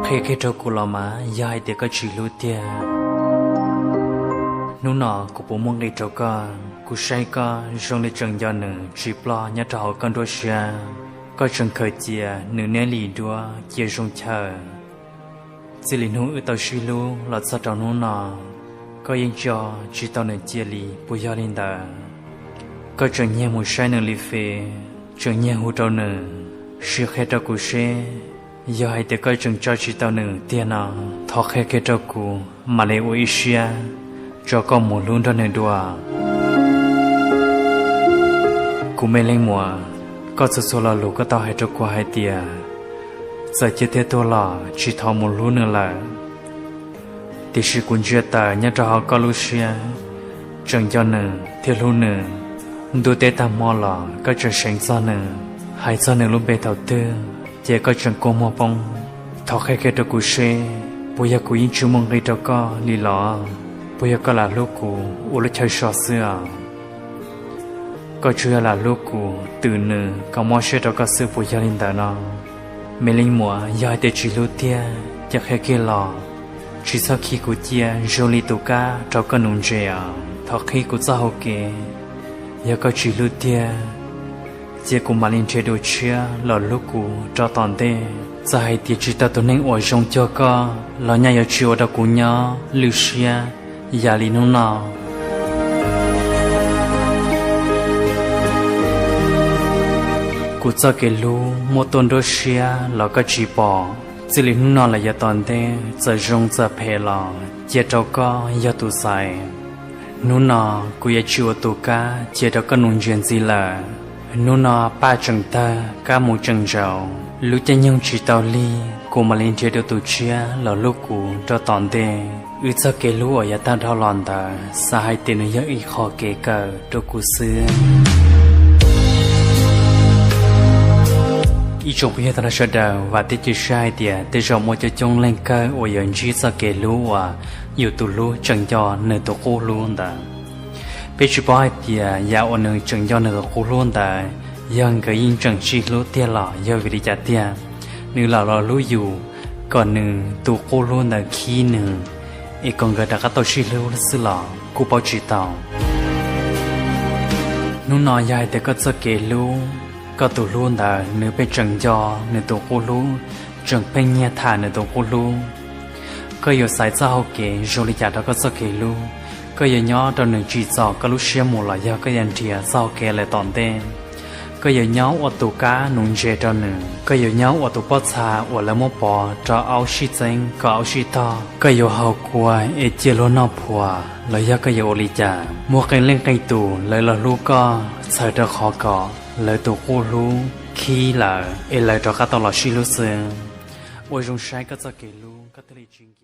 Qhia kiag rau kuv los mas yog hais tias koj tsis hlub tiag, hnub no kuv puas muaj nqis rau koj? Kuv saib koj zoo li tseem nco nws tsis ploj nyob rau hauv koj nruab siab. Koj tseem khaws cia nws niab lis duab cia zoo chaw. Txij li hnub wb tau sib hlub los txog rau hnub no, koj yeej tso tsis tau nws cia li puas yog li ntawd? Koj tseem nyiag mus saib nws li fes, tseem nyiag hu rau nws, sim qhia rau kuv seb yog hais tias koj tseem tso tsis tau nws tiag no, thov qhia kiag rau kuv mam li ua ib siab tso koj mus hlub nrog nws dua. Kuv me leej muam, koj txhua txhua lo lus koj tau hais rau kuv hais tias txawm ciaj thiab tuag los tsis thov mus hlub nws lawm. Tiam sis kuv ntsia tawm nyob rau hauv koj lub siab, tseem nco nws thiab hlub nws. Ntuj teb tag hmo los koj tseem seev txog nws, hais txog nws lub npe thaum twg ces koj tseem kua muag poob. Thov qhia kiag rau kuv seb puas yog kuv yeej tsis muaj nqis rau koj li los? Puas yog koj lam hlub kuv ua lub chaw so xwb os? Koj tsuas yog lam hlub kuv twm nws kom mob siab rau koj xwb puas yog li ntawd no? Me leej muam, yog hais tias tsis hlub tiag ces qhia kiag los, tsis txhob khi kuv cia zoo li tus kab rau koj nuv ntses os. Thov qhib kuv txoj hau kev, yog koj tsis hlub tiag ces kuv mam li nrhiav dua tshiab los hlub kuv rau tom ntej. Txawm hais tias tsis tau tus neeg uas zoo cuag koj los nyaj yuav tsis ua rau kuv nyob lwj siab yam li hnub no. Kuv txoj kev hlub muaj tuaj nruab siab los koj tsis pom. Txij li hnub no los yav tom ntej txawm zoo txawm phem los cia rau koj yog tus xaiv. Hnub no kuv yuav tsis ua tus kab cia rau koj nuv ntses ntxiv lawm. Hnub no paj tseem tawg kab mus tseem ntsaus, lub caij nyoog tsis tau lig kuv mam li nrhiav dua tus tshiab los hlub kuv rau tom ntej. Wb txoj kev hlub uas yav tag dhau los ntawd xav hais tias nws yog ib qho kev kawm rau kuv xwb. Ib tsoom phooj ywg tag nrho sawv daws, vam thiab cia siab hais tias tej zaum muaj coob coob leej kawg uas yuav ntsib txoj kev hlub uas yus tus hlub tseem nco nws tus qub hlub ntawd. Peb tsis paub hais tias yam uas nws tseem nco nws tus qub hlub ntawd yog nkawd yeej tseem sib hlub tiag los yog vim li cas tiag. Nws lam los hlub yus kom nws tus qub hlub ntawd khib nws es kom nkawd rov qab tau sib hlub xwb los kuj paub tsis tau. Hnub no yog hais tias koj txoj kev hlub, koj tus hlub ntawd nws pheej tseem nco nws tus qub hlub, tseem pheej nyiag tham nws tus qub hlub, koj yuav xaiv txoj hau kev zoo li cas rau koj txoj kev hlub? Koj yuav nyob rau nws tsim txom koj lub siab mus los yog koj yuav nrhiav txoj hau kev lawm tom ntej? Koj yuav nyob ua tus kab nuv ntses rau nws? Koj yuav nyob ua tus pob txha uas lawv muab pov rau aub sib txeeb kom aub sib tog? Koj yuav haus kua es cia luag noj phuas los yog koj yuav ua li cas? Muaj qee leej qee tus lawv los hlub koj txhawm rau qhov kom lawv tus qub hlub khib lawm es lawv rov qab tau los sib hlub xwb. Ua zoo saib koj txoj kev hlub koj thiaj li tsis